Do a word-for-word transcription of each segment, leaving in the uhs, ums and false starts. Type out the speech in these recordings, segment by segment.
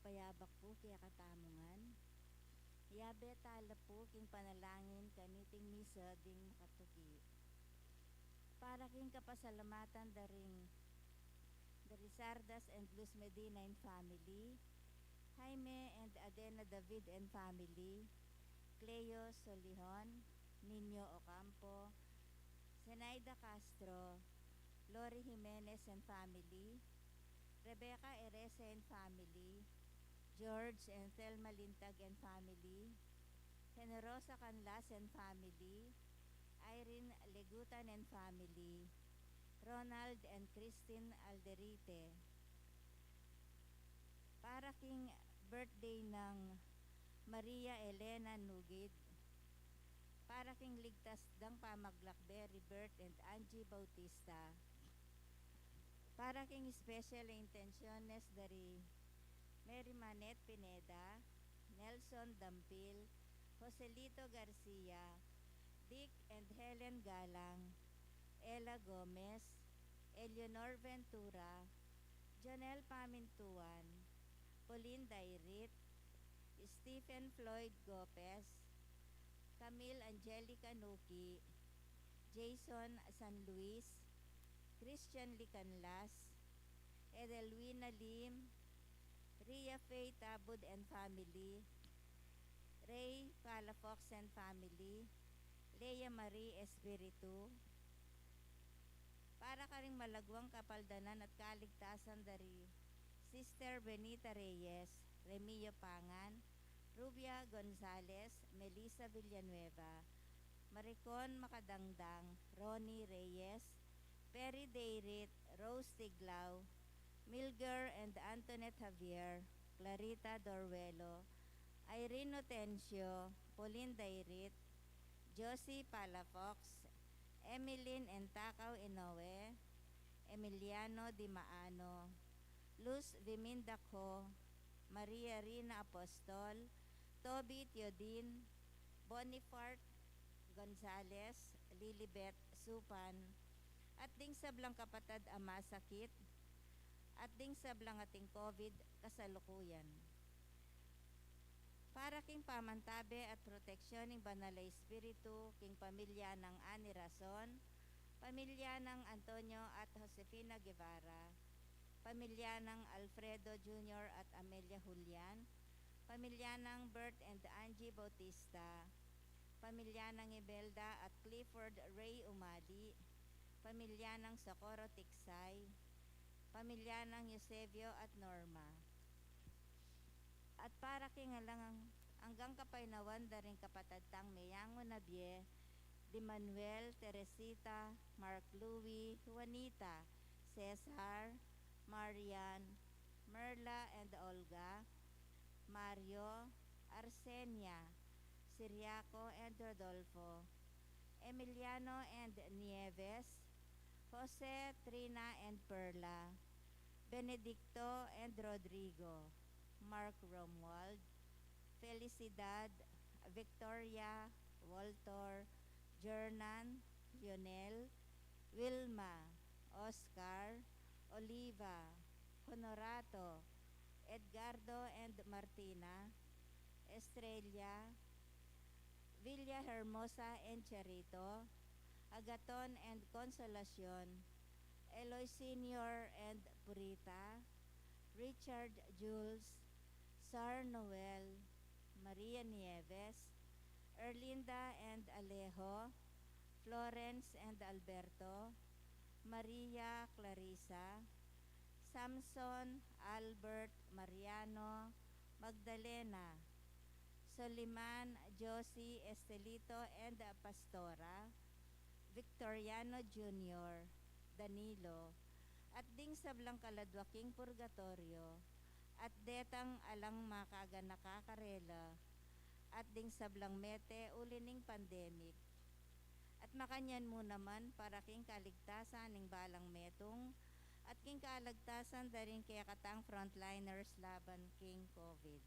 Payabak pu kekatamu ngan. Yabe tala pu king panalangin kaniting misa ding makatuki. Para king kapasalamatan da ring, da ri Sardas and Luz Medina and family, Jaime and Adena David and family, Cleo Solihon, Nino Ocampo, Zenaida Castro, Lori Jimenez and family, Rebecca Erese and family, George and Thelma Lintag and family, Generosa Canlas and family, Irene Legutan and family, Ronald and Christine Alderite. Para king birthday nang Maria Elena Nugid, para king ligtas dang pamaglakbe ri Bert and Angie Bautista, para king special intenciones da ri Mary Manette Pineda, Nelson Dampil, Joselito Garcia, Dick and Helen Galang, Ella Gomez, Eleanor Ventura, Janelle Pamintuan, Pauline Dairit, Stephen Floyd Gopez, Camille Angelica Nuki, Jason San Luis, Christian Licanlas, Edelwina Lim, Ria Faye Tabud and family, Ray Palafox and family, Lea Marie Espiritu, para karing malagwang kapaldanan at kaligtasan da ri Sister Benita Reyes, Remio Pangan, Rubia Gonzalez, Melissa Villanueva, Maricon Makadangdang, Ronnie Reyes, Perry Dayrit, Rose Tiglao, Milger and Antoinette Javier, Clarita Doruelo, Irene Notencio, Pauline Dayrit, Josie Palafox, Emilyn and Takao Inoue, Emiliano Dimaano, Luz Viminda Co, Maria Rina Apostol, Toby Teodin, Bonifart Gonzales, Lilibet Supan, at ding sablang kapatad a masakit, at ding sablang ating COVID kasalukuyan. Para king pamantabe at proteksyon ning Banal a Espiritu, king pamilya nang Ani Rason, pamilya nang Antonio at Josefina Guevara, pamilya nang Alfredo Junior at Amelia Julian, pamilya nang Bert and Angie Bautista, pamilya nang Imelda at Clifford Ray Umali, pamilya nang Socorro Tiksay, pamilya nang Eusebio at Norma. At para king alang anggang kapaynawan da ring kapatad tang meyangu na bie, di Manuel, Teresita, Mark Louie, Juanita, Cesar, Marian, Merla and Olga, Mario, Arsenia, Siriaco and Rodolfo, Emiliano and Nieves, Jose, Trina and Perla, Benedicto and Rodrigo, Mark Romuald, Felicidad, Victoria, Walter, Jernan, Lionel, Wilma, Oscar, Oliva, Honorato, Edgardo and Martina, Estrella, Villa Hermosa and Charito, Agaton and Consolacion, Eloy Senior and Purita, Richard, Jules, Sar Noel, Maria Nieves, Erlinda and Alejo, Florence and Alberto, Maria Clarissa, Samson, Albert, Mariano, Magdalena, Soliman, Josie, Estelito and Pastora, Victoriano Junior, Danilo, at ding sablang kaladwa king purgatorio, at detang alang makaganaka karela, at ding sablang mete uli ning pandemic. At makanyan mu naman para king kaligtasan ning balang metung, at king kaligtasan da ring kekatang frontliners laban king COVID.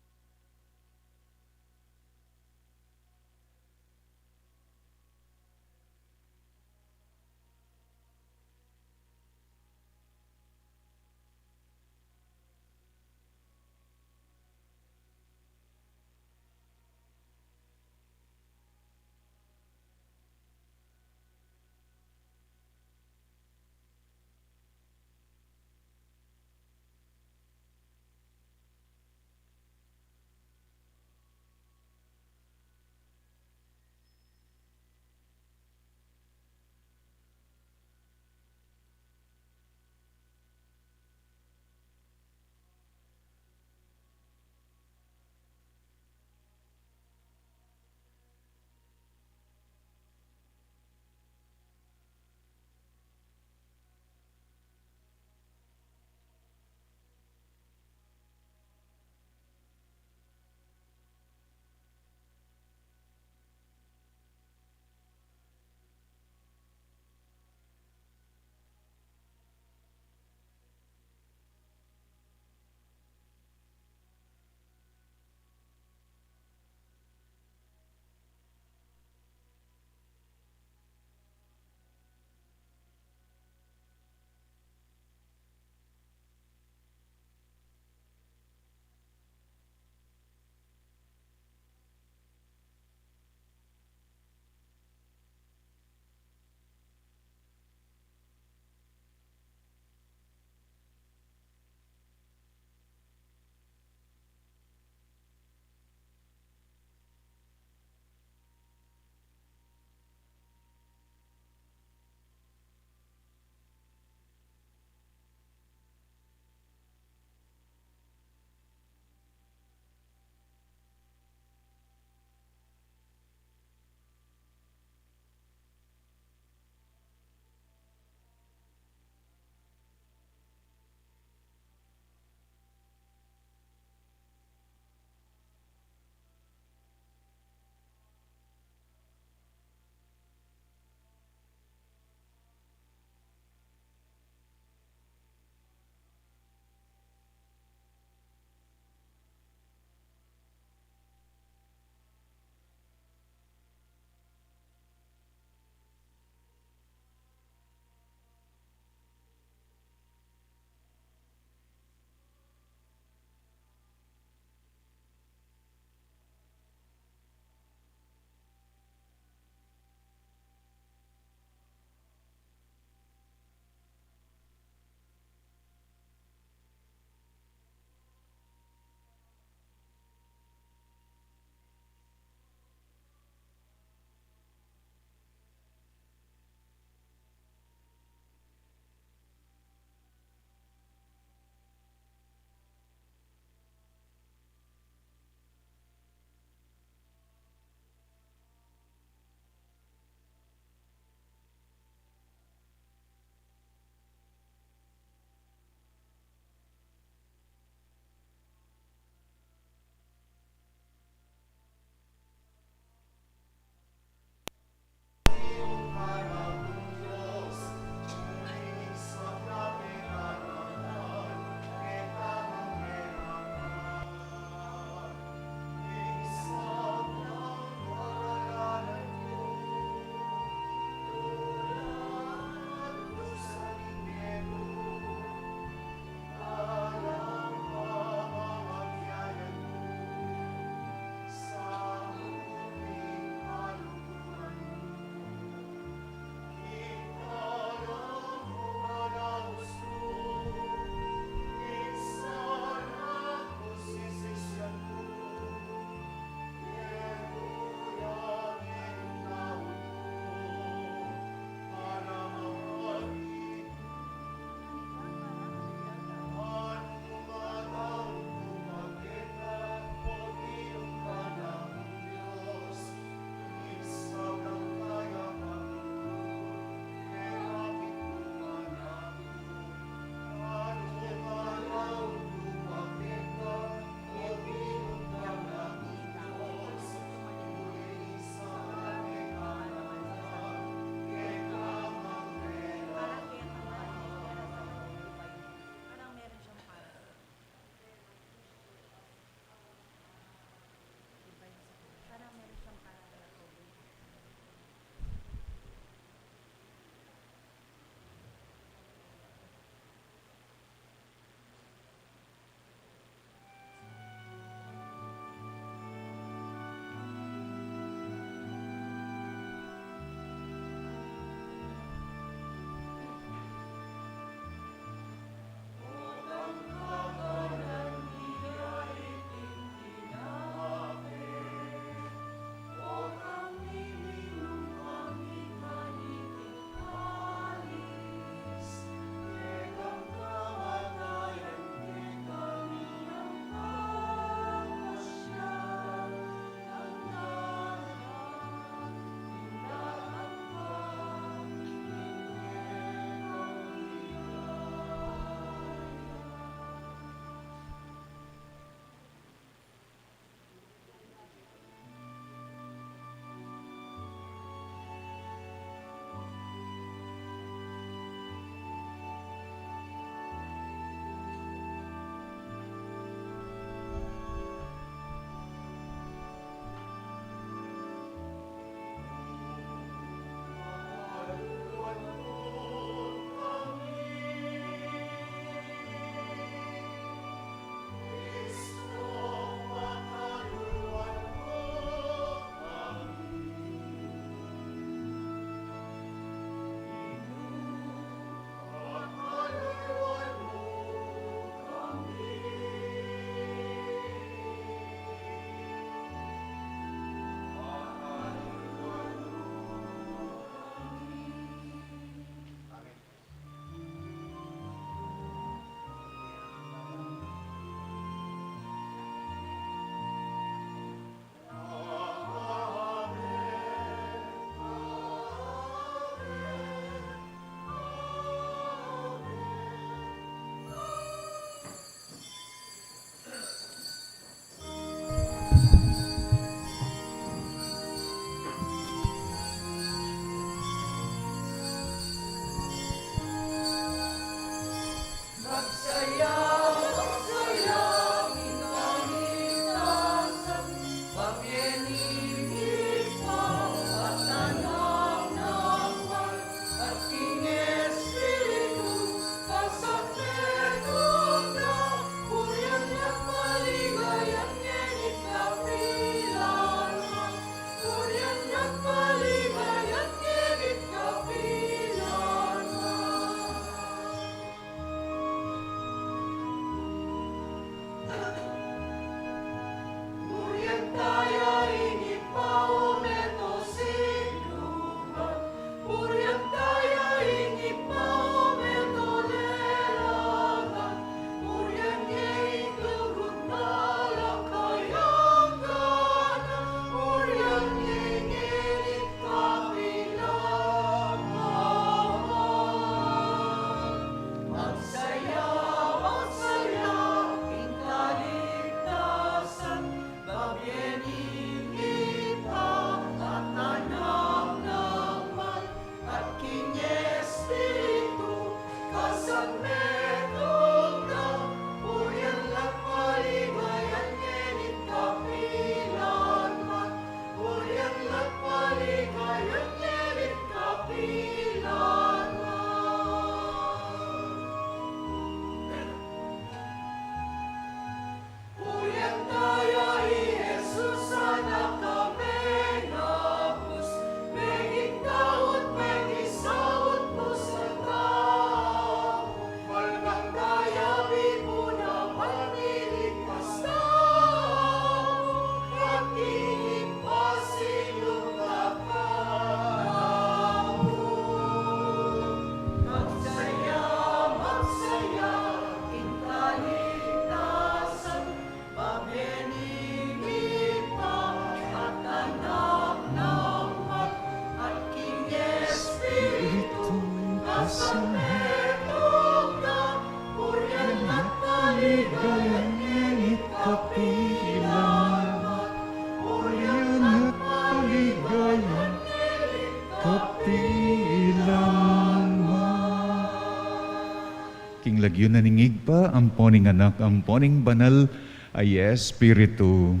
Lagyu na ning Ibpa, ampo ning Anak, ampo ning Banal a Espiritu.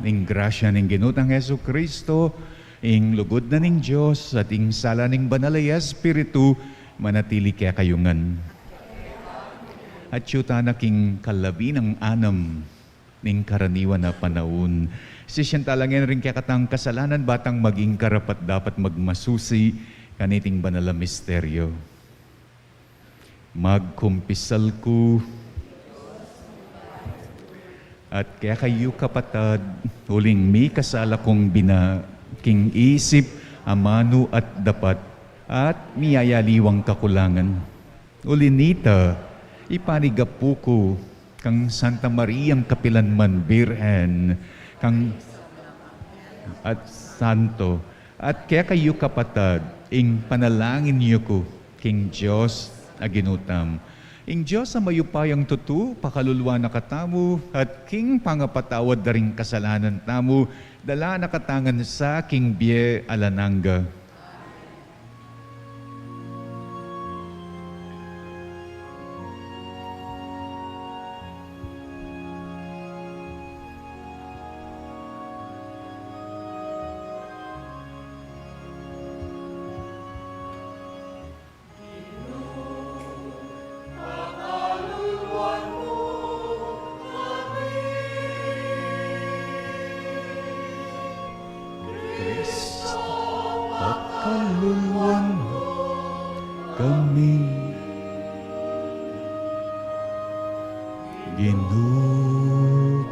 Ing grasya ning Ginu tang Jesucristo, ing lugud na ning Dios, at ing sala ning Banal a Espiritu, manatili kekayu ngan. At yu tana king kalabi nang anam ning karaniwan a panaun. Sisian tala ngan ring kekatang kasalanan, ba tang maging karapat-dapat magmasusi kaniting banal a misteryo. Magkumpisal ku at kekayu, kapatad, uling mikasala kung bina king isip, amanu at dapat, at miyayaliwang kakulangan. Uli nita, ipanigapu ku kang Santa Mariang kapilanman Birhen, kang at Santo, at kekayu, kapatad, ing panalangin yu ku king Dios a Ginu tamu. Ing Dios a mayupayang tutu, pakaluluan na katamu, at king pangapatawad da ring kasalanan tamu, dala na katamu ngan sa king bie alang angga. Kristo, pakaluluan mu kami. Ginu,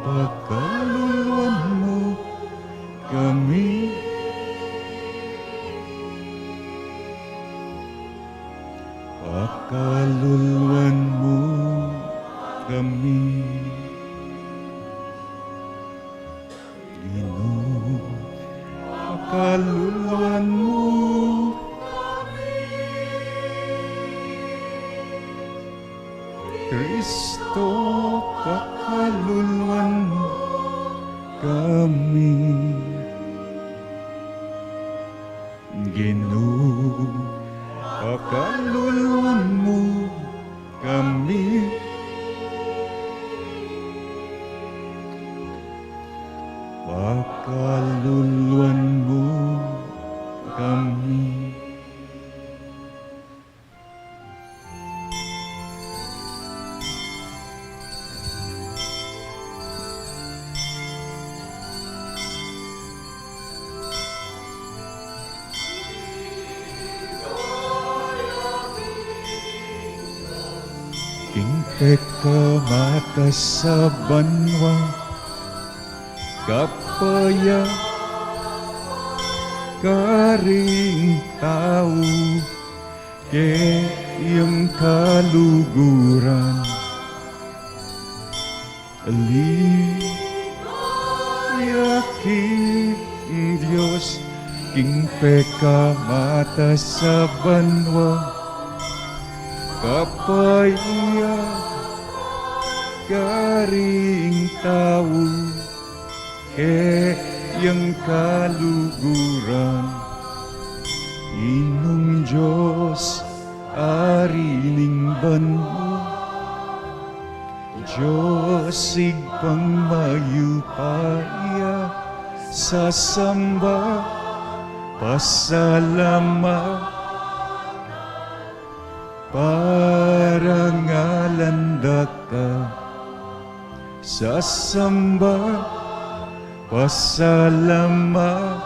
pakaluluan mu kami. Pakaluluan mu kami. Ginu, pakaluluan mu kami. Kristo, pakaluluan mu kami. Ginu, pakaluluan mu kami. Pakaluluan mu kami. King pekamatas a banua, kapaya karing tau, keyang kaluguran. Ligaya king Dios, king pekamatas a banua, kapaya karing tau, keyang kaluguran. Inung Dios, Ari ning banua, Dios Ibpang mayupaya, sasamba, pasalamat, parangalan da ka. Sasamba, pasalamat,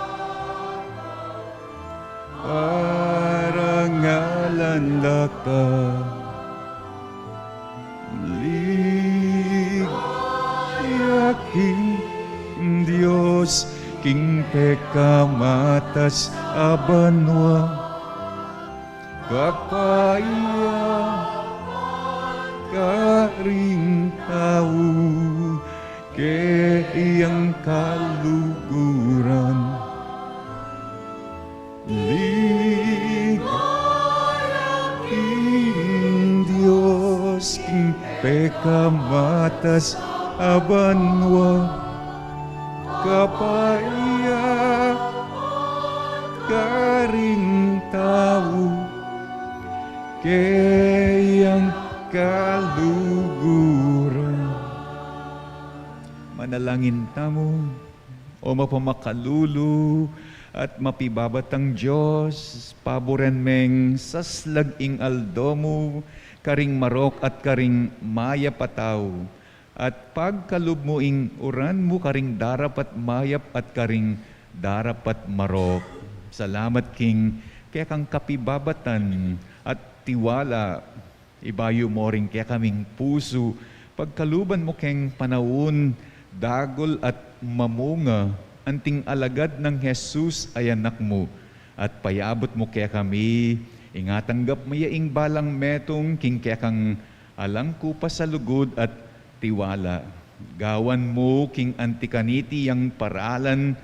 parangalan da ka. Ligaya king Dios, king pekamatas a banua, kapaya karing tau, keyang kaluguran. Ligaya king Dios, king pekamatas a banua, kapaya karing tau, keyang kaluguran. Manalangin tamu. O mapamakalulu at mapibabatang Dios, paburen meng saslag ing aldo mu karing marok at karing mayap a tau, at pagkalub mu ing uran mu karing darapat mayap at karing darapat marok. Salamat king kekang kapibabatan at tiwala. Ibayu mu ring kekaming pusu, pagkaluban mu keng panaun dagul at mamunga, anting alagad nang Jesus a Anak mu, at payabut mu kekami, ing atanggap mu ya ing balang metung king kekang alang kupas a lugud at tiwala. Gawan mu king anti kaniti yang paralan,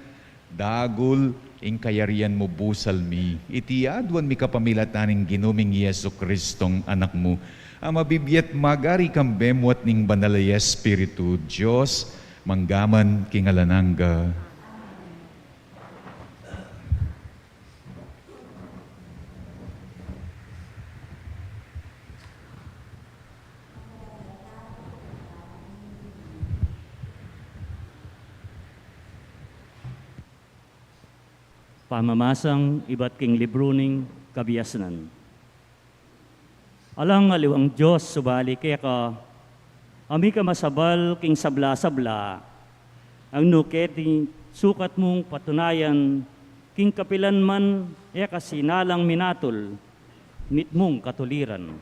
dagul ing kayarian mu, busal mi. Iti aduan mi kapamilatan ning Ginu ming Jesucristong Anak mu, a mabibie at magari kambe mu at ning Banal a Espiritu, Dios, mangga man king alang angga. Pamamasang ibat king libru ning kabiasnan. Alang aliwang Dios subali keka, a mika masabal king sabla-sabla, ang nu keti sukat mung patunayan, king kapilan man e ka sinalang minatul, mitmung katuliran.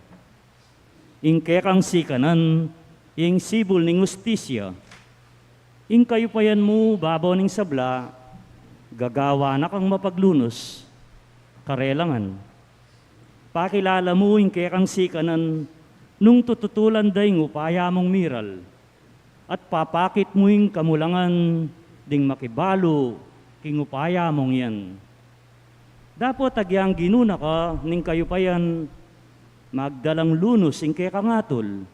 Ing kekang sikanan, ing sibul ning hustisya. Ing kayupayan mu babo ning sabla, gagawa na kang mapaglunus, karelangan. Pakilala mu ing kekang sikanan, nung tututulan da ing upaya mung miral, at papakit mu ing kamulangan ding makibalu king upaya mung yan. Dapot agyang Ginu na ka ning kayupayan, magdalang lunus ing kekang atul.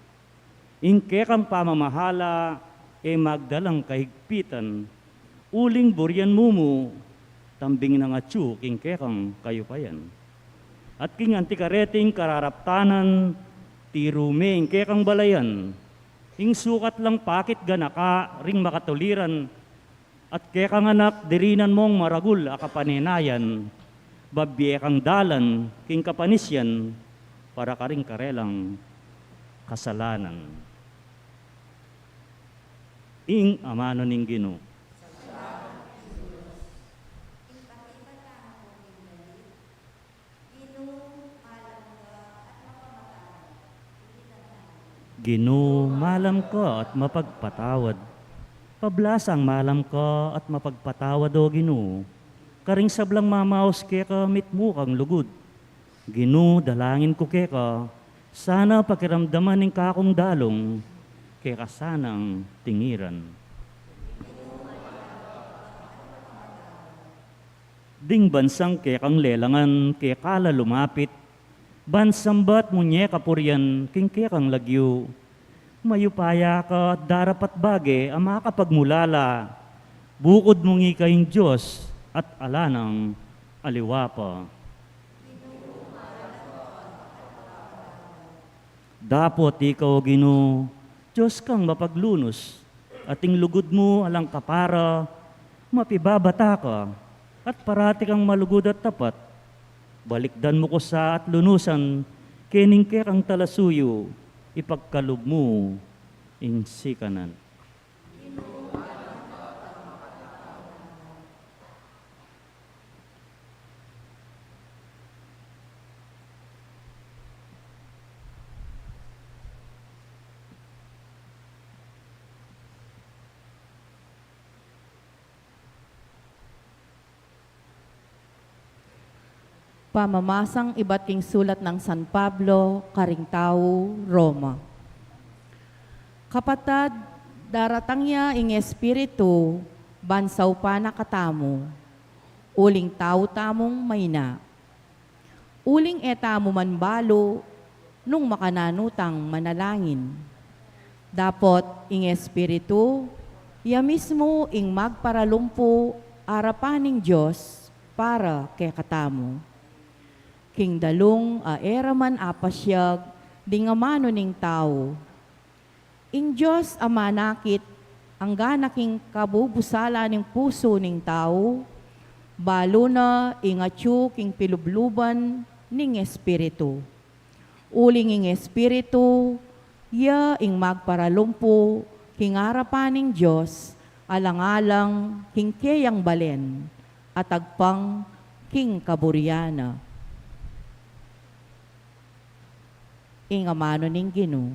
Ing kekang pamamahala e magdalang kahigpitan, uling burian mu mu tambing nang atyu king kekang kayupayan. At king antikareting kararaptanan, tiru me ing kekang balayan, ing sukat lang pakit ganaka ring makatuliran, at kekang anak dirinan mung maragul a kapanenayan, babie kang dalan king kapanisyan para karing karelang kasalanan. Ing amanu ning Ginu. Ginu, malam ka at mapagpatawad. Pablasang malam ka at mapagpatawad, O Ginu, karing sablang mamaus keka mitmu kang lugud. Ginu, dalangin ku keka, sana pakiramdaman ing kakung dalung keka sanang tingiran. Ding bansang kekang lelangan keka la lumapit, ban sambat mu ne kapurian king kekang lagyu. Mayupaya ka at darapat bage a makapagmulala, bukud mung ika ing Dios at ala nang aliwa pa. Dapot ika, O Ginu, Dios kang mapaglunus, at ing lugud mu alang kapara, mapibabata ka, at parati kang malugud at tapat. Balikdan mu ku sa at lunusan, keni ing kekang talasuyu, ipagkalub mu ing sikanan. Pamamasang ibat king sulat nang San Pablo karing tau Roma. Kapatad, daratang ya ing Espiritu ban saupan na katamu, uling tau tamung maina. Uling e tamu man balu nung makananu tang manalangin. Dapot ing Espiritu, ya mismu ing magparalumpu arapan ning Dios para kekatamu. King dalung a e ra man apasiag Ding amanu ning tau. Ing Dios a manakit anggana king kabubusala ning pusu ning tau, balu na ing atyu king pilubluban ning Espiritu. Uling ing Espiritu, ya ing magparalumpu king arapan ning Dios, alang-alang king keyang balen, at agpang king kaburian na. Ing amanu ning Ginu.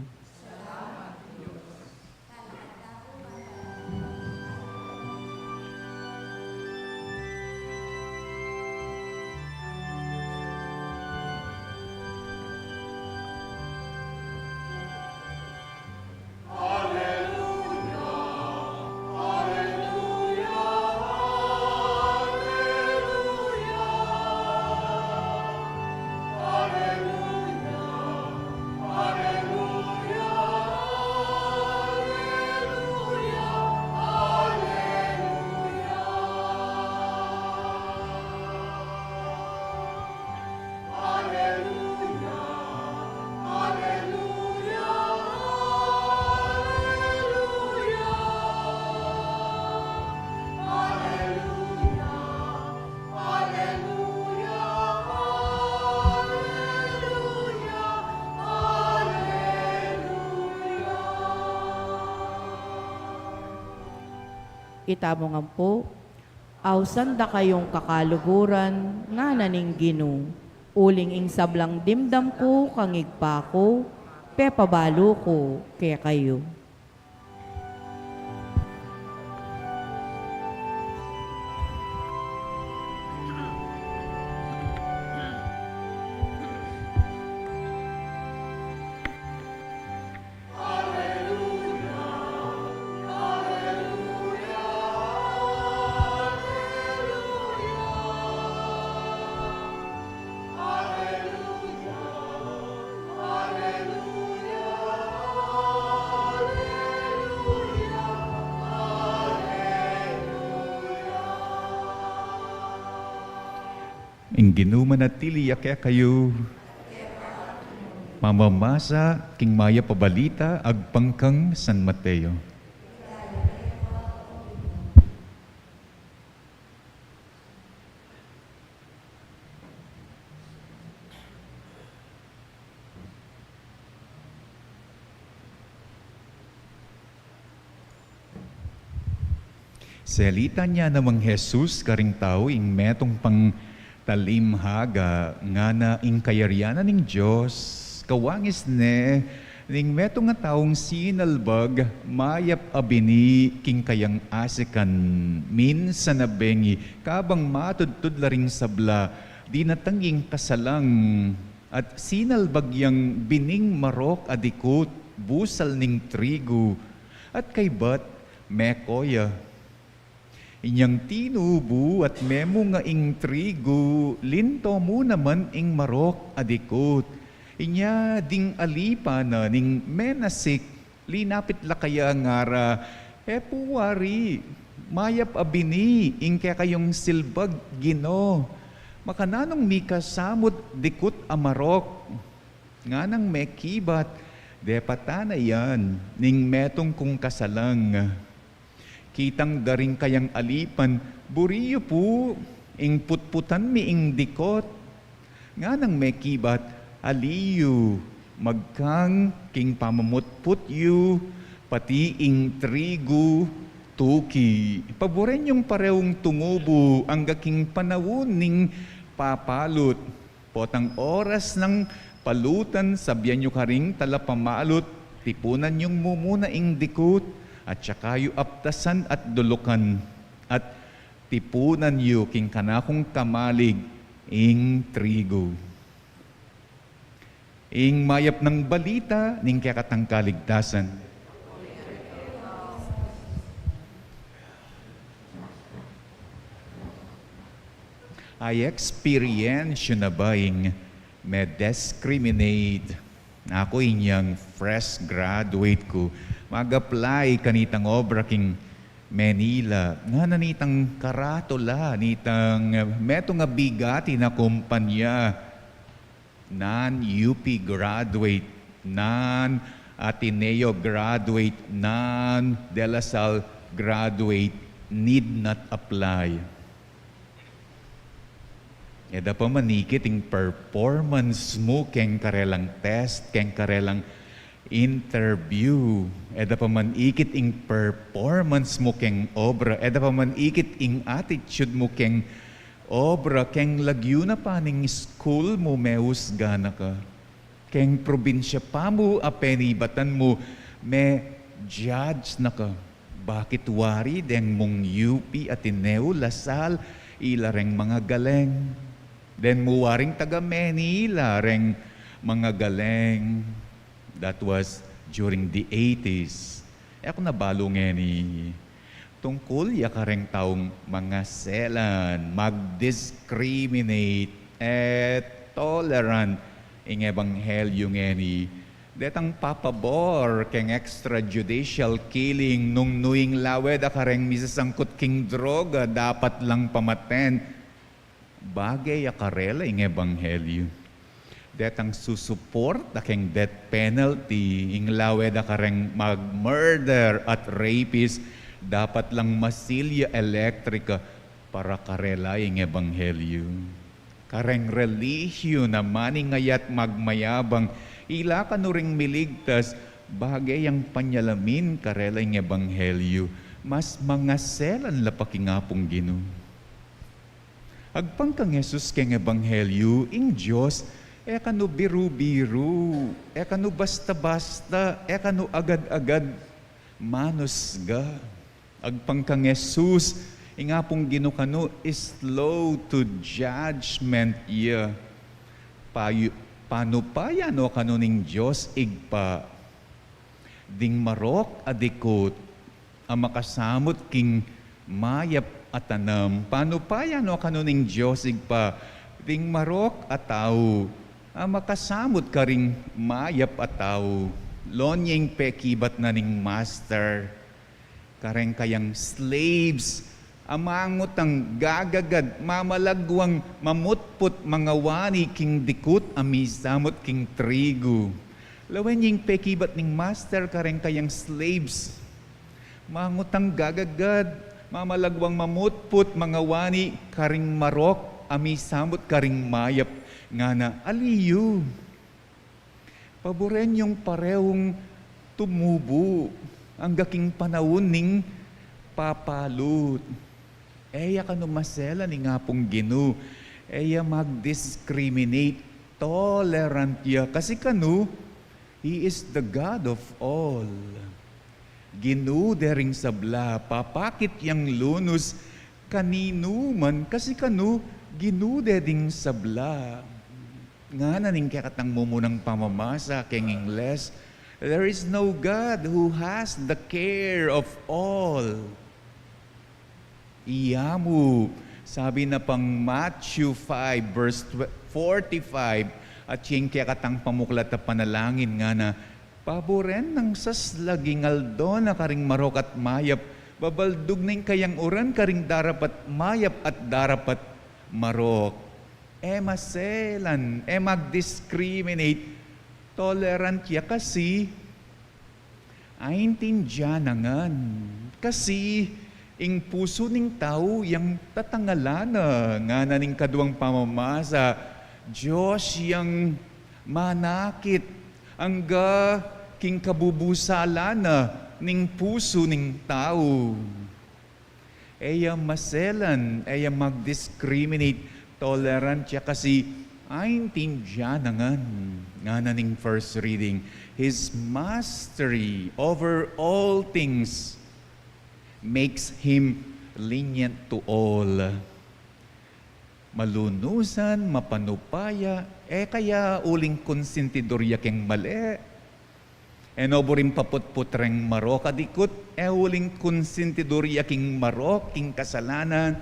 Itamu ngan pu, ausan da kayung kakaluguran, ngana ning Ginu, uling ing sablang dimdam ku kang Ibpa ku, pepabalu ku kekayu. Ing Ginu manatili ya kekayu. Pamamasa king Mayap a Balita agpang kang San Mateo. Salitan ya namang Jesus karing tau ing metung pang talimhaga, ngana, ing kayarian na ning Dios kawangis ne ning metung a taung sinalbag mayap a bini king kayang asikan. Minsan a bengi, kabang matudtud la ring sabla, dinatang ing kasalang at sinalbag yang bining marok a dikut, busal ning trigu, at kaybat meko ya. Inyang tinubu at memunga ing trigu, linto mu naman ing marok a dikut. Inya ding alipan na ning menasik, linapit la kaya ngara, "E pu wari, mayap a bini ing kekayung silbag, Ginu. Makananung mika samut dikut a marok?" Nganang mekibat, "Depatan na yan ning metung kung kasalang." Kitang da ring kayang alipan, "Buri yu pu ing putputan mi ing dikut." Nganang mekibat, "Ali yu, magkang king pamamutput yu, pati ing trigu, tuki. Paburen yung pareung tumubu angga king panaun ning papalut. Potang oras nang palutan, sabian yu karing talapamalut, tipunan yung mumuna ing dikut, at saka yu aptasan at dulukan, at tipunan yu king kanakung kamalig ing trigu." Ing mayap nang balita ning kekatang kaligtasan. Ay, experience yu na ba ing me-discriminate? Aku inyang fresh graduate ku, mag-apply kanitang obra king Manila. Ngana nitang karatula, nitang, eh, metung a bigati na kumpanya. Non-U P graduate. non-Ateneo graduate, non-De La Salle graduate, need not apply. E da pa man ikit ing performance mu keng karelang test, keng karelang interview. E da pa man ikit ing performance mu keng obra. E da pa man ikit ing attitude mu keng obra. Keng lagyu na pa ning school mu, mehusga na ka. Keng probinsya pa mu a penibatan mu, me-judge na ka. Bakit wari deng mung U P, Ateneo, La Salle, ila reng mangagaling? Deng mu waring taga Manila reng mangagaling? That was during the eighties. E ku na balu ngeni. Tungkul ya kareng taung mangaselan, mag-discriminate, e tolerant ing ebanghelyu ngeni. Detang papabor keng extrajudicial killing, nung nu ing lawe da kareng misasangkut king droga, dapat lang pamaten. Bage ya karela ing ebanghelyu. Detang susuporta keng death penalty, ing lawe da kareng mag-murder at rapist, dapat lang masilya elektrika, para karela ing ebanghelyu. Kareng relihiyon a maningayat magmayabang, ila kanu ring miligtas, bage yang panyalamin karela ing ebanghelyu, mas mangaselan la pa king Apung Ginu. Agpang kang Jesus keng ebanghelyu, ing Dios, e kanu biru-biru, e kanu basta-basta, e kanu agad-agad manusga. Agpang kang Jesus, ing Apung Ginu kanu, slow to judgment ya. Payu-, panu pa ya no kanu ning Dios Ibpa? Ding marok a dikut a makasamut king mayap a tanam. Panu pa ya no kanu ning Dios Ibpa? Ding marok a tau a makasamut karing mayap a tau. Lon ya ing pekibat na ning master kareng kayang slaves, a mangutang gagagad, mamalagwang mamutput mangawani king dikut a misamut king trigu. Lawen ya ing pekibat ning master kareng kayang slaves, mangutang gagagad, mamalagwang mamutput mangawani karing marok a misamut karing mayap, ngana, ali yu. Paburen yung parehung tumubu angga king panaun ning papalut. E ya kanu maselan ing Apung Ginu. E ya mag-discriminate, tolerant ya. Kasi kanu, He is the God of all. Ginu de ring sabla, papakit yang lunus kaninuman, kasi kanu, Ginu de ding sabla. Ngana ning kekatang mumunang pamamasa keng Ingles, "There is no God who has the care of all." Iya mu, sabi na pang Matthew five, verse forty-five, at ing kekatang pamuklat a panalangin, ngana, "Paburen nang saslag ing aldo na karing marok at mayap, babaldug na ing kayang uran karing darapat mayap at darapat marok." E maselan, e mag-discriminate, tolerant ya kasi, aintindian na ngan. Kasi ing pusu ning tau yang tatangalan na, ngana ning kaduang pamamasa, Dios yang manakit angga king kabubusalan na ning pusu ning tau. E ya maselan, e ya mag-discriminate, tolerant ya kasi, aintindian na ngan. Ngana ning first reading, His mastery over all things makes Him lenient to all. Malunusan, mapanupaya, e kaya uling konsentidor ya keng mali. E no buring paputput reng marok a dikut, e uling konsentidor ya king marok, king kasalanan.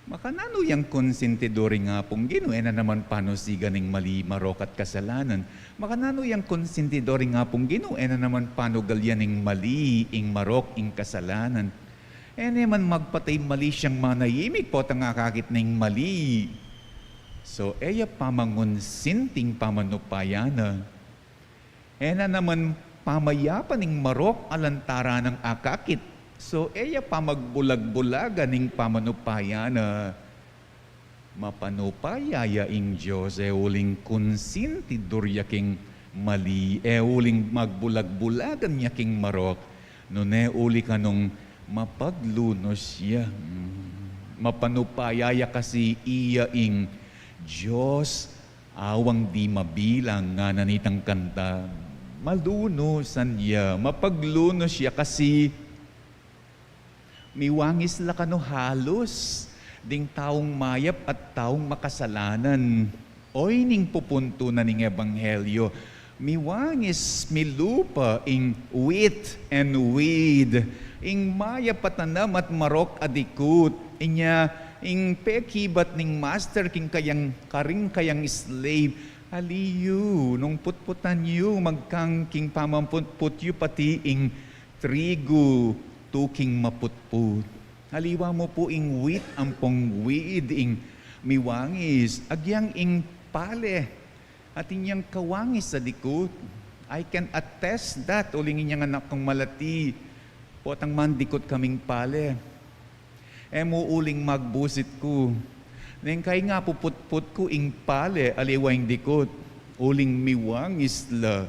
Makananu yang konsentidor ing Apung Ginu, e na naman panusigan ing mali, marok at kasalanan. Makananu yang konsentidor ing Apung Ginu, e na naman panugalyan ing mali, ing marok, ing kasalanan. E naman magpatay mali siang manayimik, potang akakit na ing mali. So, e ya pamangonsinting pamanupaya na. E na naman pamayapan ing marok a lantaran nang akakit. So, e ya pamagbulag-bulagan ing pamanupaya na. Mapanupaya ya ing Dios, e uling konsintidur ya king mali, e uling magbulag-bulagan ya king marok, nune uli kanung mapaglunus ya. Mm. Mapanupaya ya kasi iya ing Dios, awang di mabilang ngana nitang kanta. Malunusan ya, mapaglunus ya kasi miwangis la kanu halus ding taung mayap at taung makasalanan. Oy, ning pupuntunan ning ebanghelyo, miwangis milupa ing wheat and weed, ing mayap a tanam at marok a dikut. Inya, ing pekibat ning master king kayang, karing kayang slave, ali yu, nung putputan yu, magkang king pamaputput yu pati ing trigu, tuking maputput. Aliwa mu pu ing wheat ampong weed, ing miwangis, agyang ing pale, atin yang kawangis a dikut. I can attest that, uling inyang anak kung malati, potang mandikut kaming pale. E mu uling magbusit ku. Neng kayi nga puputput ku ing pale, aliwa ing dikut. Uling miwangis la.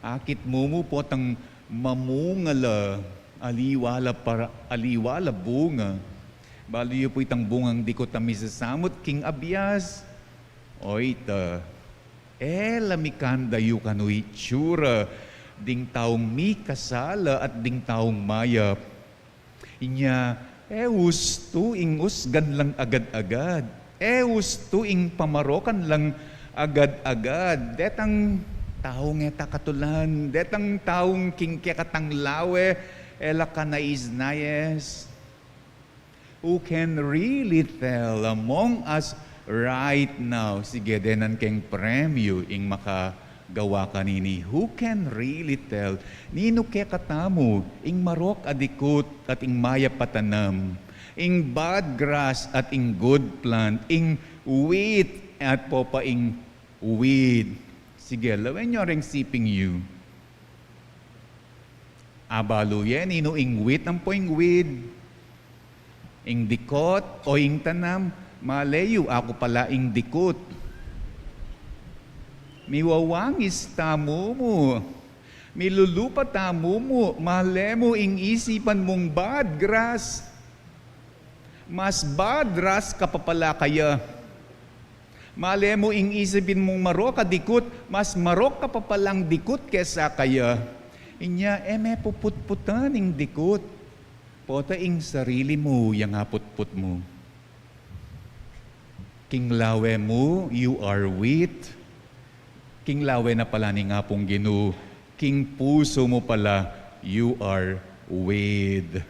Akit mu mu potang mamunga la, aliwa la para, aliwa la bunga. Balu yu pu itang bungang dikut a misasamut king abias. Oy ta, e la mikandayu kanu itsura ding taung mikasala at ding taung mayap. Inya, e ustu ing usgan lang agad-agad. E ustu ing pamarokan lang agad-agad. Detang taung e ta katulan, detang taung king kekatang lawe, e la kanais-nais. Who can really tell among us right now? Sige, denan keng premyu ing maka gawa kanini. Who can really tell? Ninu kekatamu ing marok a dikut at ing mayap a tanam, ing bad grass at ing good plant, ing wheat at popa ing weed? Sige, lawen yu reng siping yu. Abalu ye, ninu ing wheat ampo ing weed? Ing dikut o ing tanam? Male yu, aku pala ing dikut. Miwawangis tamu mu. Milulupa tamu mu. Male mu ing isipan mung bad grass, mas bad grass ka pa pala kaya. Male mu ing isipin mung marok a dikut, mas marok ka pa palang dikut kesa kaya. Inya, e me puputputan ing dikut. Pota ing sarili mu yang aputput mu. King lawe mu, you are wheat. King lawe na pala ning Apung Ginu, king pusu mu pala, you are weed.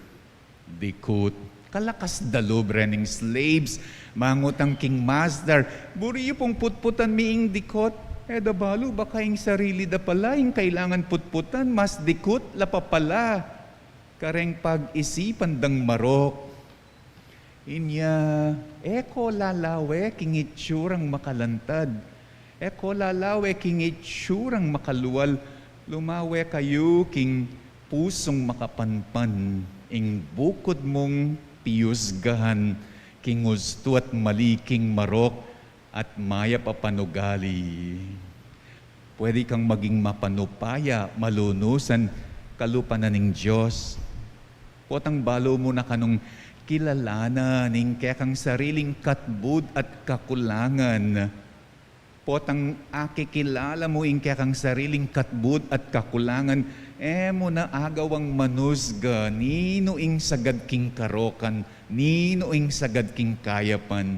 Dikut. Kalakas da lub rening slaves, mangutang king master, buri yu pung putputan mi ing dikut. E da balu, baka ing sarili da pala ing kailangan putputan, mas dikut la pa pala. Kareng pag-isipan dang marok. Inya, e ko lalawe king itsurang makalantad. E ko lalawe king itsurang makalual. Lumawe kayu king pusung makapanpan. Ing bukud mung piusgahan king ustu at mali, king marok at mayap a panugali. Pwede kang maging mapanupaya, malunusan, kalupa na ning Dios. Potang balu mu na kanung kilalanan ing kekang sariling katbud at kakulangan. Potang akikilala mu ing kekang sariling katbud at kakulangan, e mu na agawang manusga ninu ing sagad king karokan, ninu ing sagad king kayapan.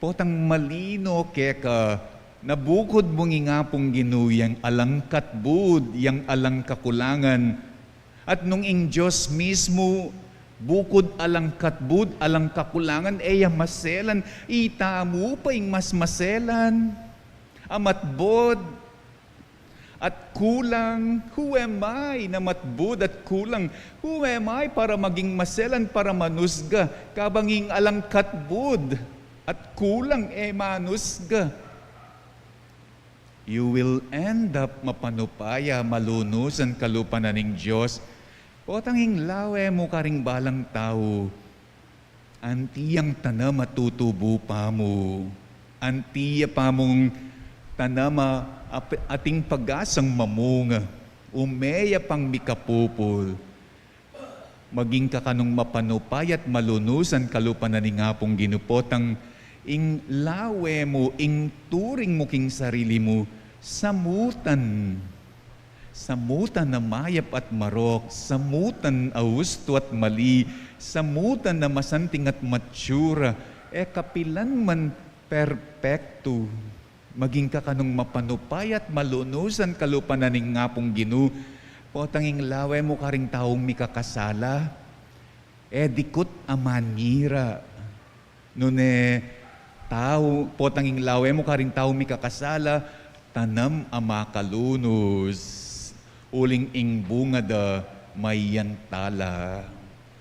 Potang malino keka na bukud mung ing Apung Ginu yang alang katbud, yang alang kakulangan. At nung ing Dios mismu bukud alang katbud, alang kakulangan, e ya maselan, itamu pa ing mas maselan a matbud at kulang. Who am I na matbud at kulang? Who am I para maging maselan, para manusga, kabang ing alang katbud at kulang e manusga? You will end up mapanupaya, malunusan kalupa na ning Dios. Potang ing lawe mu karing balang tau, anti yang tanam a tutubu pa mu. Anti ya pa mung tanam a ap-, ating pag-asang mamunga. Ume ya pang mikapupul. Maging ka kanung mapanupaya at malunusan kalupa na ning Apung Ginu, potang ing lawe mu, ing turing mu king sarili mu, samutan. Samutan a mayap at marok, samutan a ustu at mali, samutan a masanting at matsura, e kapilan man perpektu. Maging ka kanung mapanupaya at malunusan kalupa na ning Apung Ginu, potang ing lawe mu karing taung mikakasala, e dikut a manira. Nune tau, potang ing lawe mu karing taung mikakasala, tanam a makalunus. Uling ing bunga da mayan tala.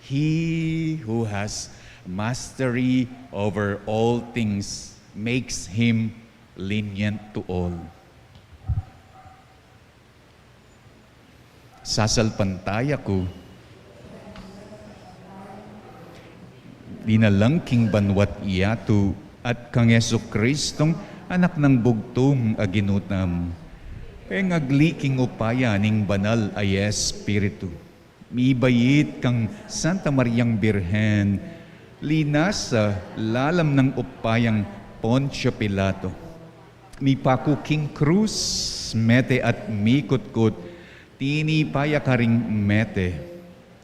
He who has mastery over all things makes him lenient to all. Sasalpantaya ku, dinalang king banwa't yatu, at kang Jesucristong anak nang bugtung a Ginu tamu, pengagli king upaya ning banal a Espiritu. Mibait kang Santa Mariang Birhen, linasa lalam nang upayang Poncio Pilato. Mipaku king krus, mete at mikutkut, tinipa ya karing mete.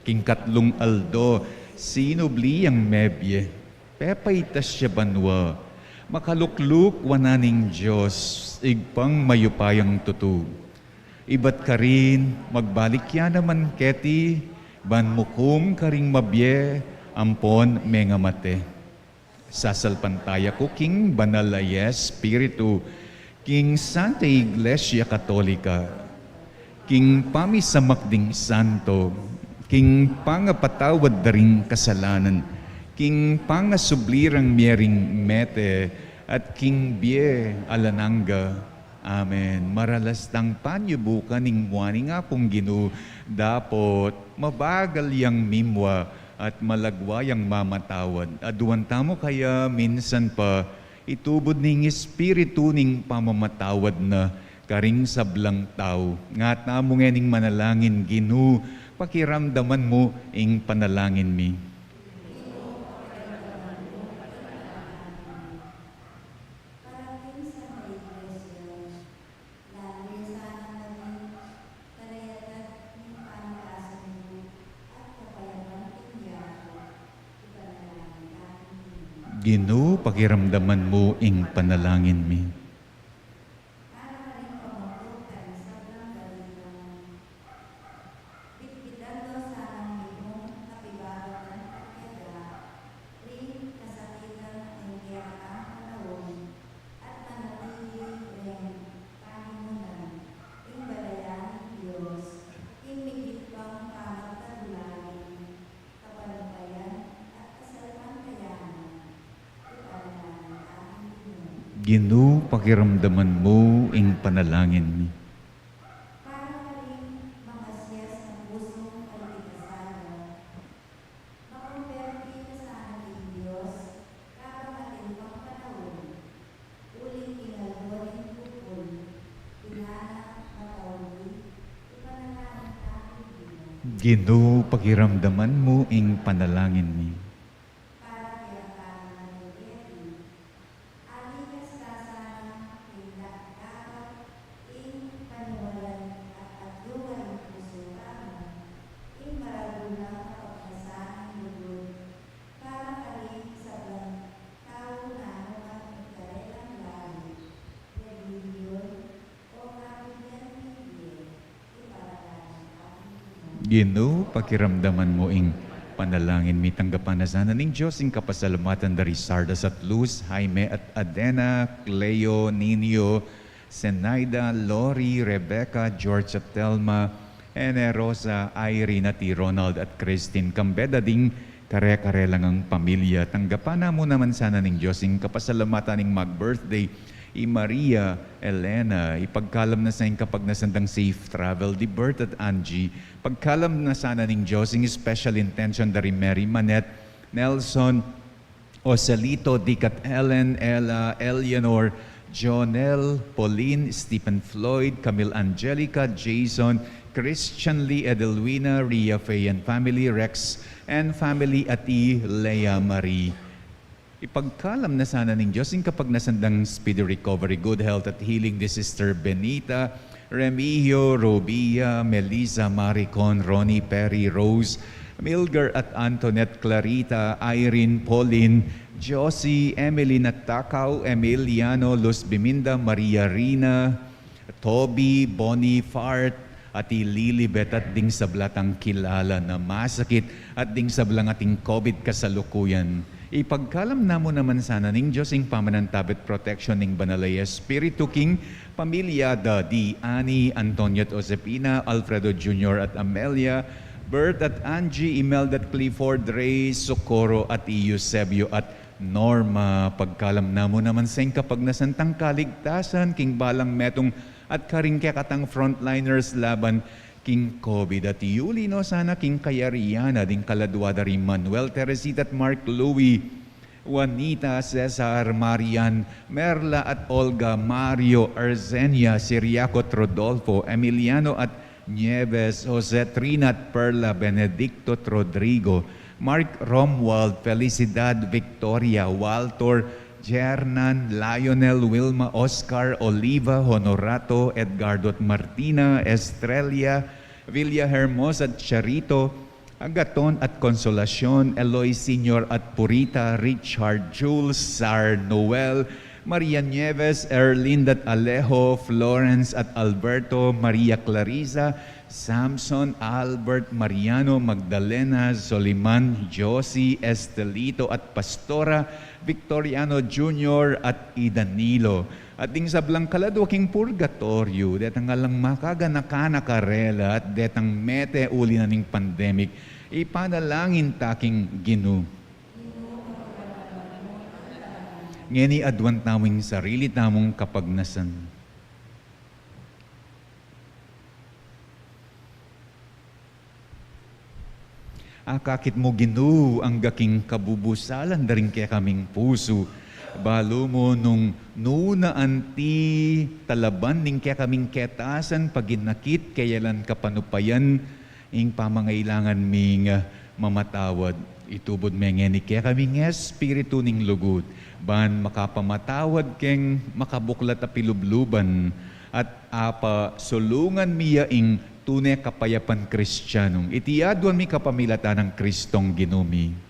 King katlung aldo, sinubli yang mebie. Pepaitas ya banua, makalukluk wanan ning Dios, Ibpang mayupayang tutu. Ibat karin, magbalik ya naman keti, ban mukum karing mabie ampon mengamate. Sasalpantaya ku king banal a Espiritu, king Santa Iglesia Katolika, king pamisamak ding santo, king pangapatawad da ring kasalanan, king pangasubli rang mie ring mete, at king bie alang angga. Amen. Maralas tang panyubukan ing mua ning Apung Ginu, dapot mabagal yang mimua at malagwa yang mamatawad. Aduan tamu kaya minsan pa, itubud ning Espiritu ning pamamatawad na karing sablang tau. Nga tamu ngening manalangin: Ginu, pakiramdaman mu ing panalangin mi. Ginu, pakiramdaman mu ing panalangin mi. Bitbitan do sanang mitmung kapibagatan at yaga ring kasakitan ning kekang panaun, at manatili reng panimunan ing balayan ning Dios, ing migit pang pamagtagulaling kapanukayan at kasalpantayanan. Ipanalangin tamu, Ginu. Ginu, pakiramdaman mu ing panalangin mi. Para karing makasias a pusung kaligtasan, makumberti ka sana king Dios, kabang atin pang panaun, uling king aldo ning pupul, pinana, matauli, ipanalangin tamu, Ginu. Ginu, pakiramdaman mu ing panalangin mi. Para kaya kami na rin, alikas ta sana king da-, dapat ing paniwalan at agyukan ning pusu tamu, ing maragul nang kapagpasan ning lugud, para karing sablang tau nanu man ing karelang lahi, relihiyon, o kabudyan ning bie, ipanalangin tamu, Ginu. Ginu, pakiramdaman mu ing panalangin mi. Tanggapan na sana ning Dios ing kapasalamatan da ri Sardas at Luz, Jaime at Adena, Cleo, Nino, Zenaida, Lori, Rebecca, George at Telma, Ene, Rosa, Irene at i Ronald at Christine, kambe da ding kare-kare la ngang pamilya. Tanggapan na mu naman sana ning Dios ing kapasalamatan ning mag-birthday, i Maria Elena, ipagkalam na sa ing kapagnasan dang safe travel di Bert at Angie, pagkalam na sana ning Dios ing special intention da ri Mary Manette, Nelson, Ocelito, Dikat Ellen, Ella, Eleanor, Jonel, Pauline, Stephen Floyd, Camille Angelica, Jason, Christian Lee, Edelwina, Ria Faye and family, Rex and family, at i Lea Marie. Ipagkalam na sana ning Dios ing kapagnasan dang speedy recovery, good health at healing di Sister Benita, Remigio, Robia, Melissa, Maricon, Ronnie, Perry, Rose, Milgar at Antoinette, Clarita, Irene, Pauline, Josie, Emily, Natakau, Emiliano, Luz Biminda, Maria Rina, Toby, Bonnie, Fart, at i Lilibet at ding sabla tang kilala na masakit at ding sablang ating COVID kasalukuyan. Ipagkalam na mu naman sana ning Dios ing pamanantabe at protection ning Banal a Espiritu king pamilya da di Annie, Antonio at Josepina, Alfredo Junior at Amelia, Bert at Angie, Imelda at Clifford, Ray, Socorro at i Eusebio at Norma. Pagkalam na mu naman sa ing kapagnasan tang kaligtasan king balang metung at karing kekatang frontliners laban king COVID. At yuli no sana king kayarian na ding kaladua da ri Manuel, Teresita at Mark Louie, Juanita, Cesar, Marian, Merla at Olga, Mario, Arsenia, Siriaco at Rodolfo, Emiliano at Nieves, Jose, Trina at Perla, Benedicto at Rodrigo, Mark, Romuald, Felicidad, Victoria, Walter, Jernan, Lionel, Wilma, Oscar, Oliva, Honorato, Edgardo at Martina, Estrella, Villa Hermosa at Charito, Agaton at Consolacion, Eloy Senior at Purita, Richard, Jules, Sar, Noel, Maria Nieves, Erlinda at Alejo, Florence at Alberto, Maria Clarisa, Samson, Albert, Mariano, Magdalena, Soliman, Josie, Estelito at Pastora, Victoriano Junior at i Danilo. At ding sablang kaladua king purgatoryo, detang alang makaganaka na karela, at detang mete uli na ning pandemic, ipanalangin ta king Ginu. Ngeni aduan tamu ing sarili tamung kapagnasan. Akakit mu, Ginu, angga king kabubusalan da ring kekaming pusu. Balu mu nung nuna anti talaban ning kekaming ketasan, paginakit, keyalan kapanupayan, ing pamangailangan ming mamatawad. Itubud me ngeni kekami ing espiritu ning lugud, ban makapamatawad keng makabuklat a pilubluban, at apasulungan mi ya ing tune kapayapan Kristianong. Iti aduan mi kapamilatan nang Kristong Ginu mi.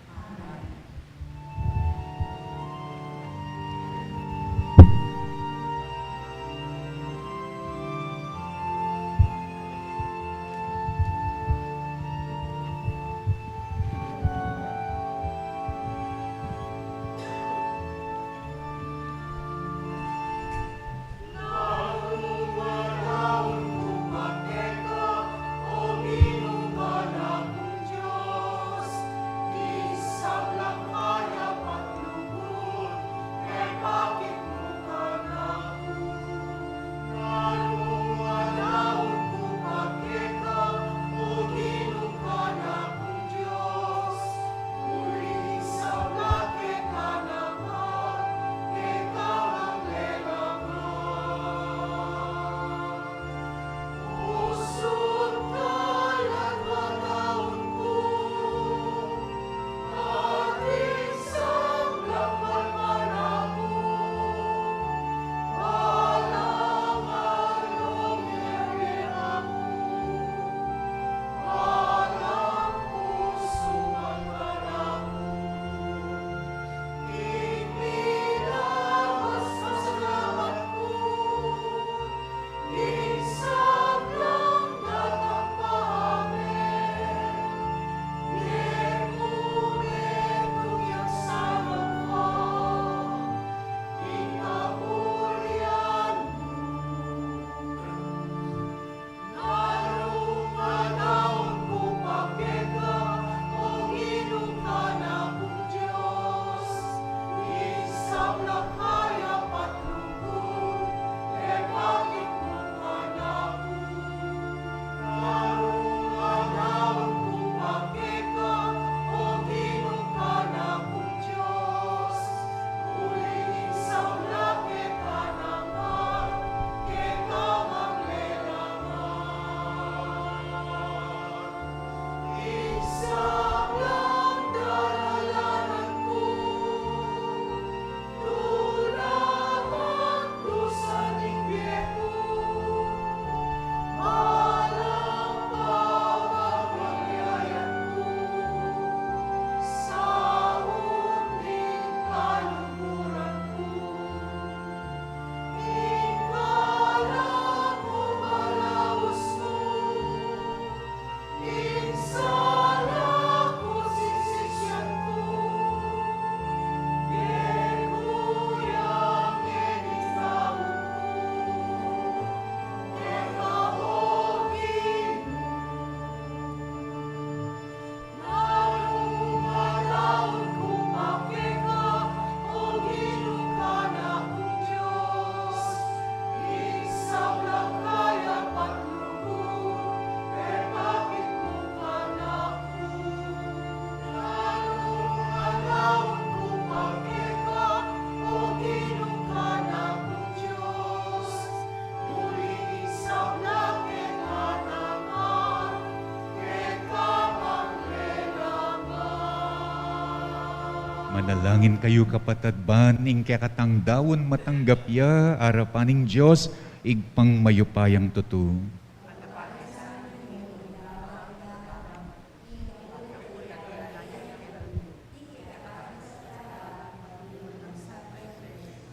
Manalangin kayu, kapatad, ban ing kekatang daun matanggap ya arapan ning Dios, Ibpang mayupayang tutu.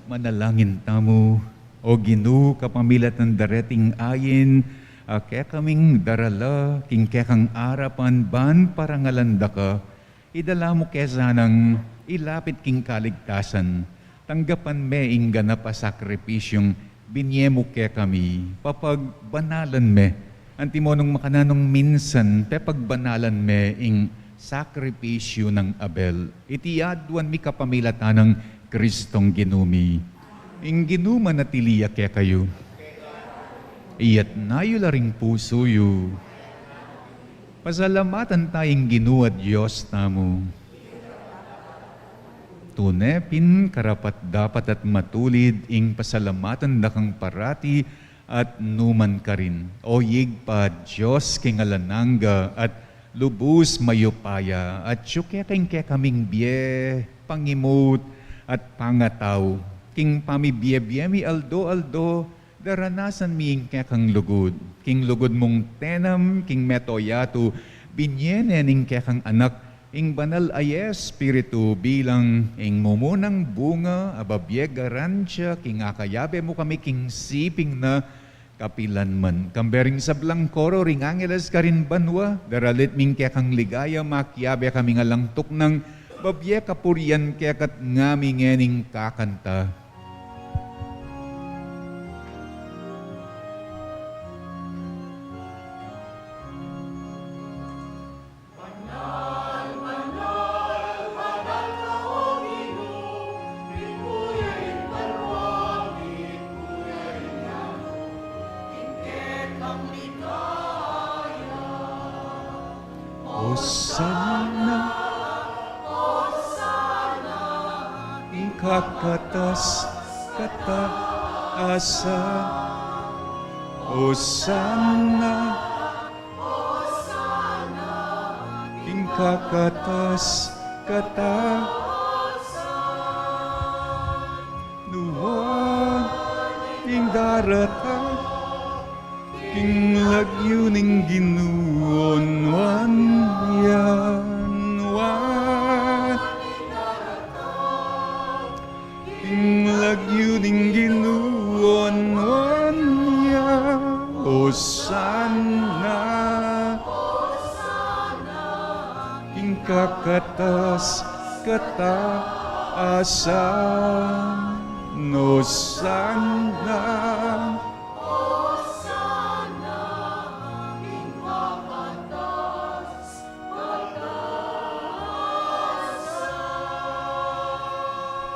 Manalangin tamu. O Ginu, kapamilatan da reting ain a kekaming darala king kekang arapan ban parangalan da ka, idala mu ke sanang ilapit king kaligtasan. Tanggapan me ing ganap a sakripisyung binie mu kekami, papagbanalan me. Antimo nung makananung minsan, pepagbanalan me ing sakripisyu nang Abel. Iti aduan mi kapamilatan nang Kristong Ginu mi. Ing Ginu manatili ya kekayu. Iyatas yu la ring pusu yu. Pasalamatan taya ing Ginu a Dios tamu. Tune pin karapat-dapat at matulid ing pasalamatan da kang parati at nu man karin, O Ibpa, Dios king alang angga at lubus mayupaya, atyu ke king kekaming bie, pangimut, at pangatau, king pamibie-bie mi aldo-aldo, daranasan mi ing kekang lugud. King lugud mung tenam king meto yatu, binie ne ning kekang Anak, ing Banal a Espiritu, bilang ing mumunang bunga a babie garantia king akayabe mu kami king siping na kapilanman. Kambe ring sablang koro ring angeles karin banua, daralit mi ing kekang ligaya, makiabe kaming alang tuknang babie kapurian keka, at ngami ngening kakanta. Osana, Osana, ing kakatas kataasan. Osana, Osana, ing kakatas kataasan. Nuan ing daratang king lagyu ning Ginu, nuan ya, nuan. King lagyu ning Ginu, nuan ya, Osana. King kakatas kataasan, Osana.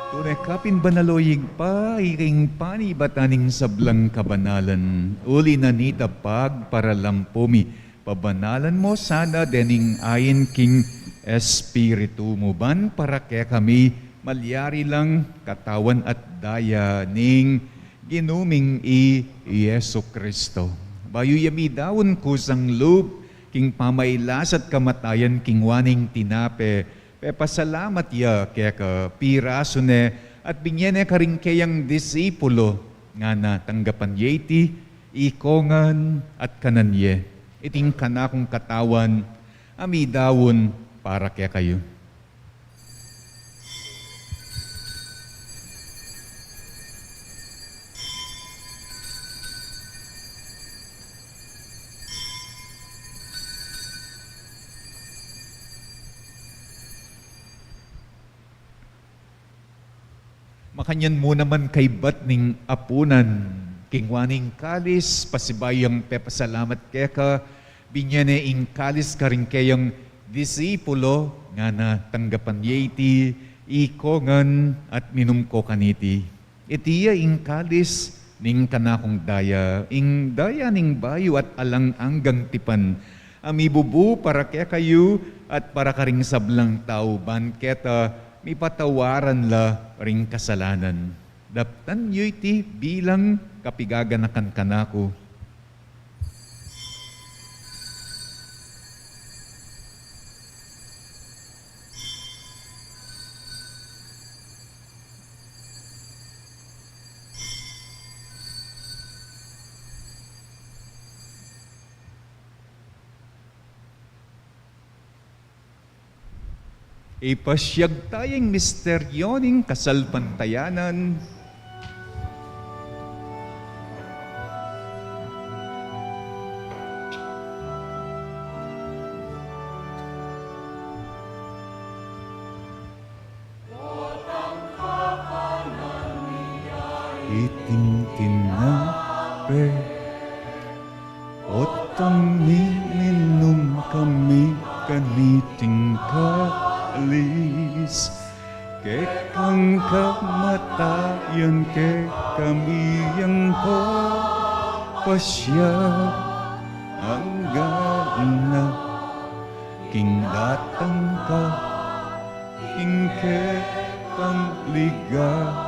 Tune ka pin banal, o Ibpa, ika ing panibatan ning sablang kabanalan. Uli na nita, pagparalampu mi, pabanalan mu sana dening ain king Espiritu mu, ban para kekami malyari lang katawan at daya ning Ginu ming i Jesucristo. Bayu ya midaun kusang lub king pamailas at kamatayan, kinua ne ing tinape, pepasalamat ya keka, pirasu ne, at binie ne karing keyang disipulo, ngana, tanggapan ye iti, ikong ngan at kanan ye. Iti ing kanakung katawan a midaun para kekayu. Makanyan mu naman kaybat ning apunan, kinua ne ing kalis, pasibayu yang pepasalamat keka, binie ne ing kalis karing keyang disipulo, ngana, tanggapan ye iti, ikong ngan at minum ko kaniti. Iti ya ing kalis ning kanakung daya, ing daya ning bayu at alang anggang tipan, a mibubu para kekayu at para karing sablang tau, ban keta mipatawaran la ring kasalanan. Daptan yu iti bilang kapigaganakan kanaku. Ipasiag taya ing misteryo ning kasalpantayanan. Iting tinape, potang miminum kami, kaniting kalis, kekang kamatayan kekami yang papasiag, anggang na king datang ka, king kekang ligaya.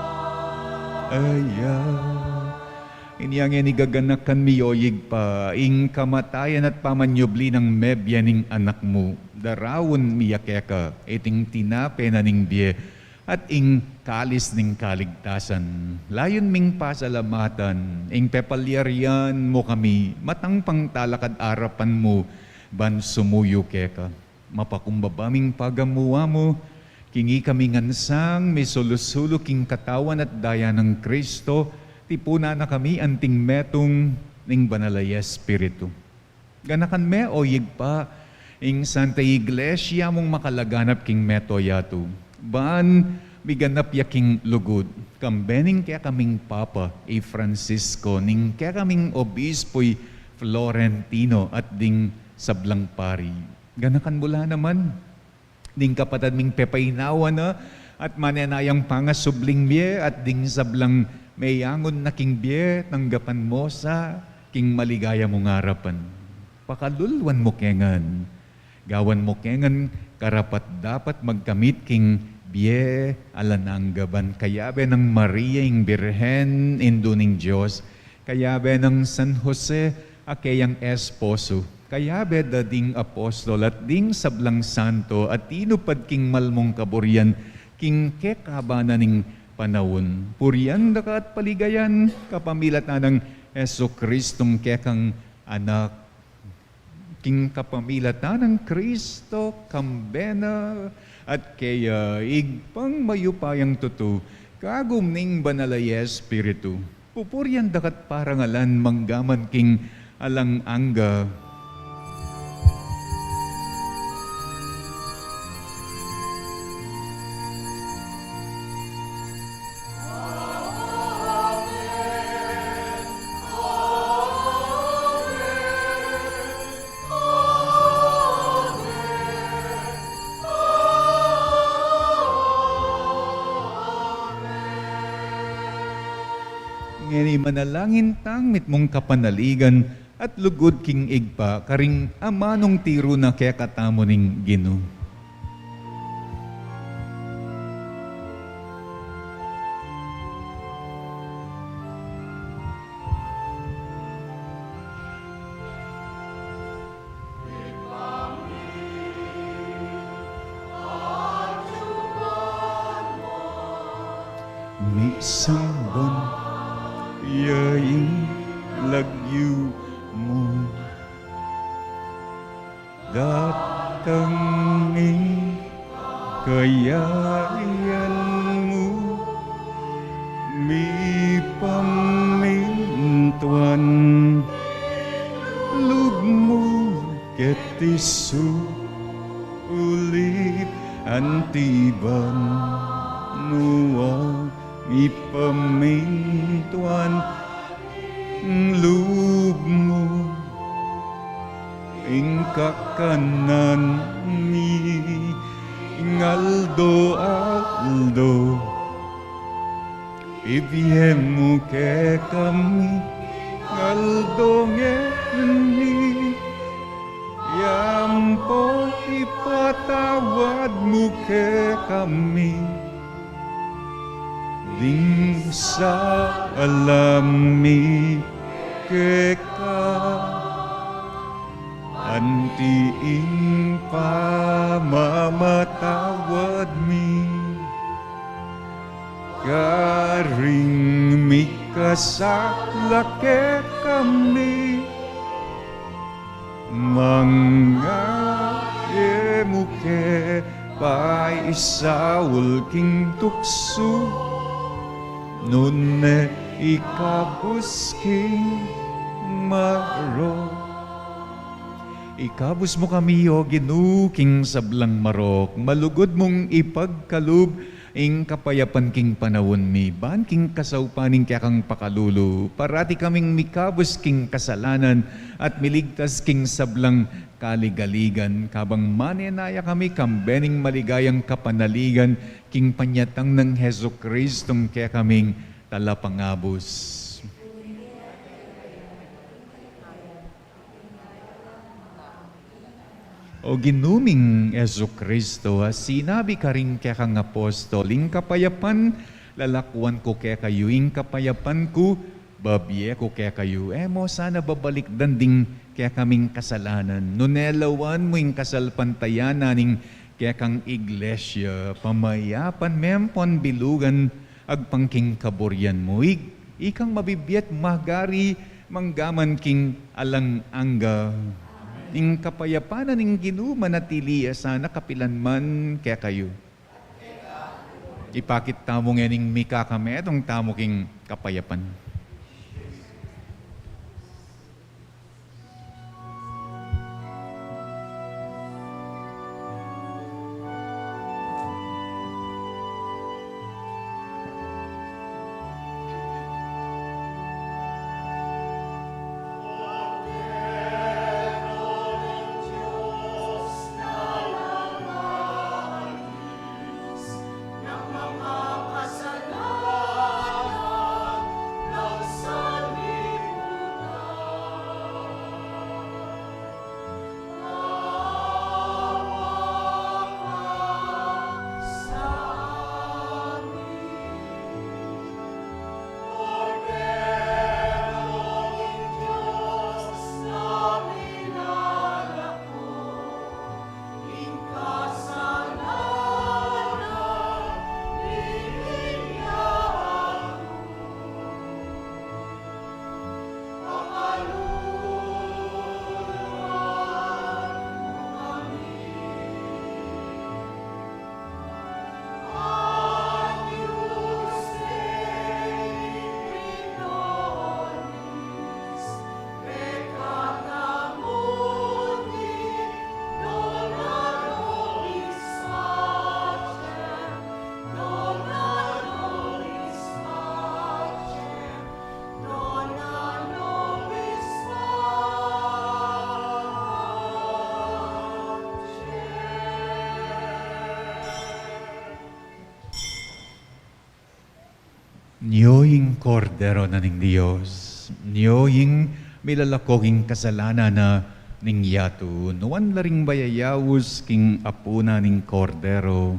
Inya ngeni gaganakan mi, o Ibpa, ing kamatayan at pamanyubli nang mebie ning Anak mu. Daraun mi ya keka iting tinape na ning bie at ing kalis ning kaligtasan. Layun ming pasalamatan ing pepalyarian mu kami matang pang talakad arapan mu ban sumuyu keka. Mapakumbaba ming pagamu-amu, king ikami ngan sang misulu-sulu king katawan at daya nang Kristo, tipunan na kami anting metung ning Banal a Espiritu. Ganakan me, o Ibpa, ing Santa Iglesia mung makalaganap king mabilug a yatu, ban miganap ya king lugud, kambe ning kekaming Papa i Francisco, ning kekaming Obispu i Florentino, at ding sablang pari. Ganakan mu la naman ding kapatad ming pepainawa na at manenayang pangasubling mie, at ding sablang meyangun na king bie, tanggapan mu sa king maligaya mung arapan. Pakaluluan mu ke ngan, gawan mu ke ngan karapat-dapat magkamit king bie alang angga, ban kayabe nang Maria ing Birhen, Indu ning Dios, kayabe nang San Jose a keyang esposo, kayabe da ding apostol at ding sablang santo a tinupad king mal mung kaburian king kekaban na ning panaun, purian da ka at paligayan kapamilatan nang Jesucristong kekang Anak. King kapamilatan nang Kristo, kambe na at keya, Ibpang mayupayang tutu, kagum ning Banal a Espiritu, pupurian da ka at parangalan manggaman king alang angga. Ngeni manalangin tang mitmung kapanaligan at lugud king Ibpa, karing amanung tiru na kekatamu ning Ginu. Misamban ya ing lagyu mu. Datang ing kayarian mu, mipamintuan lub mu keti sulip anti banua, mipamintuan lub mu. Ing kakanan mi king aldo-aldo ibie mu kekami king aldo ngeni, ampo ipatawad mu kekami ding sala mi keka, anti ing pamamatawad mi karing mikasala kekami. Manga e mu ke paisaul king tuksu, nune ikabus king marok. Ikabus mu kami, O Ginu, king sablang marok, malugud mung ipagkalub ing kapayapan king panaun mi, ban king kasaupan ning kekang pakalulu, parati kaming mikabus king kasalanan at miligtas king sablang kaligaligan, kabang manenaya kami kambe ning maligayang kapanaligan king panyatang nang Jesucristong kekaming Talapangabus. O Ginu ming Jesucristo, a sinabi karing kekang apostol, ing kapayapan lalakwan ku kekayu, ing kapayapan ku babie ku kekayu. E mo sana babalikdan ding kekaming kasalanan, nune lawan mu ing kasalpantayanan ning kekang iglesia, pamayapan me ampon bilugan agpang king kaburian mu. Ig-, ikang mabibie at magari manggaman king alang angga. Ing kapayapan na ning Ginu manatili ya sana kapilan man kekayu. Ipakit tamu ngening mikakametung tamu king kapayapan. Nyo ing Kordero na ning Dios, nyo ing milalako king kasalanan na ning yatu, nuan la ring mayayaus king apunan ning Kordero.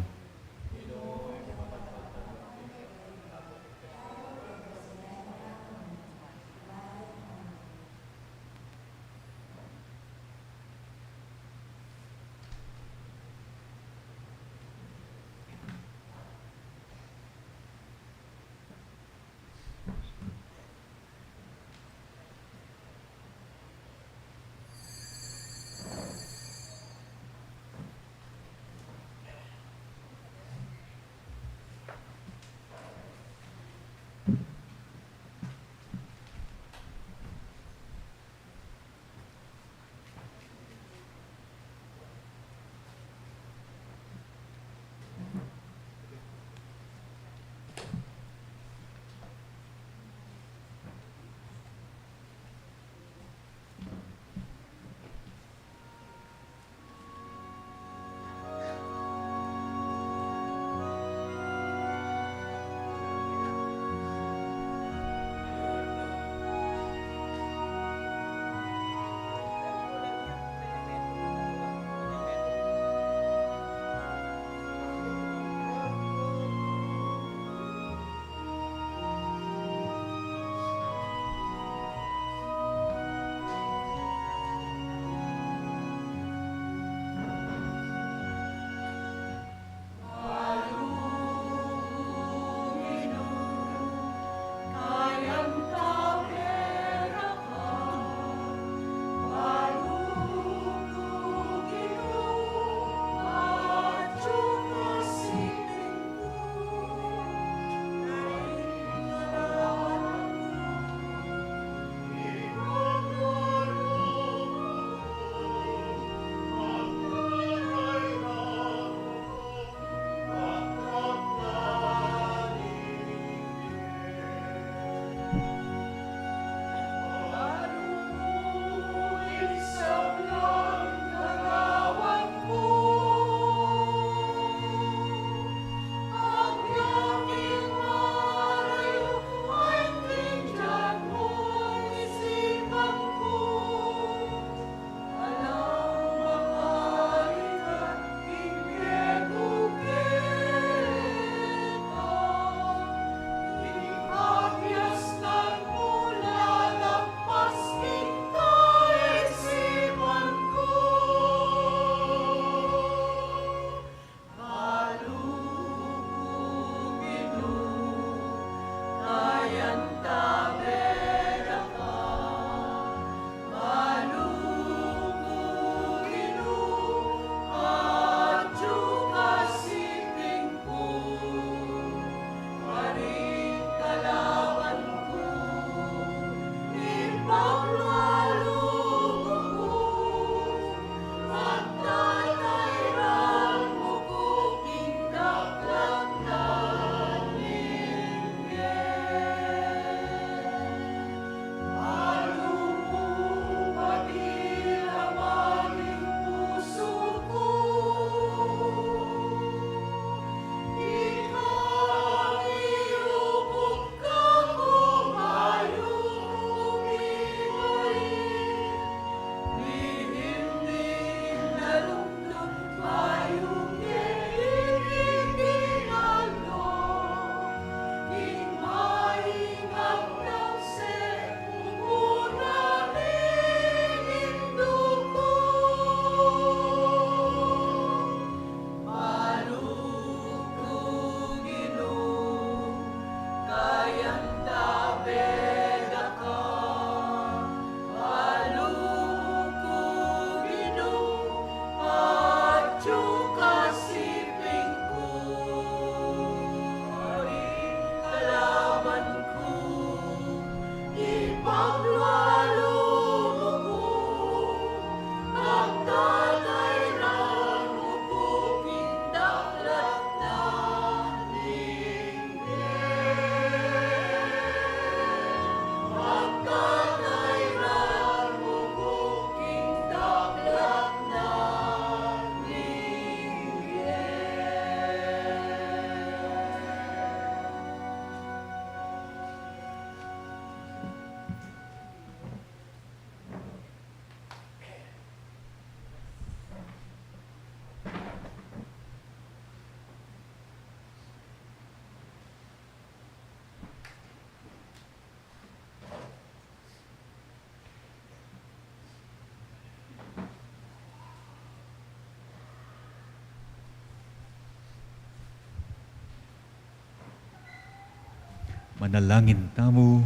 Manalangin tamu.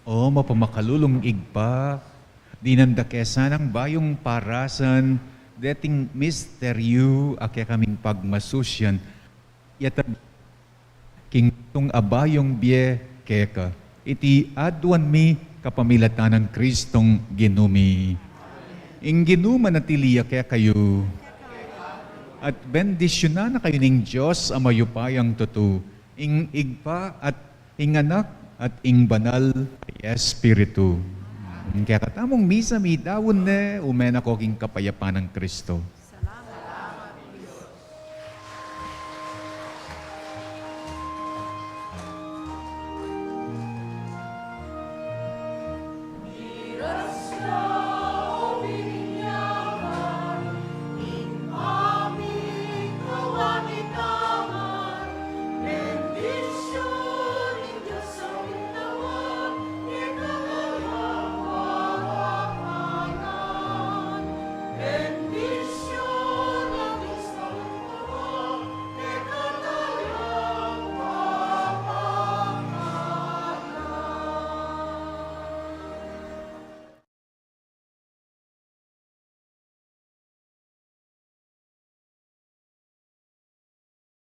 O mapamakalulung Ibpa, dinan da ke sanang bayung parasan deting misteryu a kekaming pagmasusyan, yatad king tung abayung bie keka. Iti aduan mi kapamilatan nang Kristong Ginu mi. Ing Ginu manatili ya kekayu. At bendisyunan na kayu ning Dios a mayupayang tutu, ing Ibpa at ing Anak at ing Banal a Espiritu. Ing kekatamung misa midaun ne, ume na ko king kapayapan nang Kristo.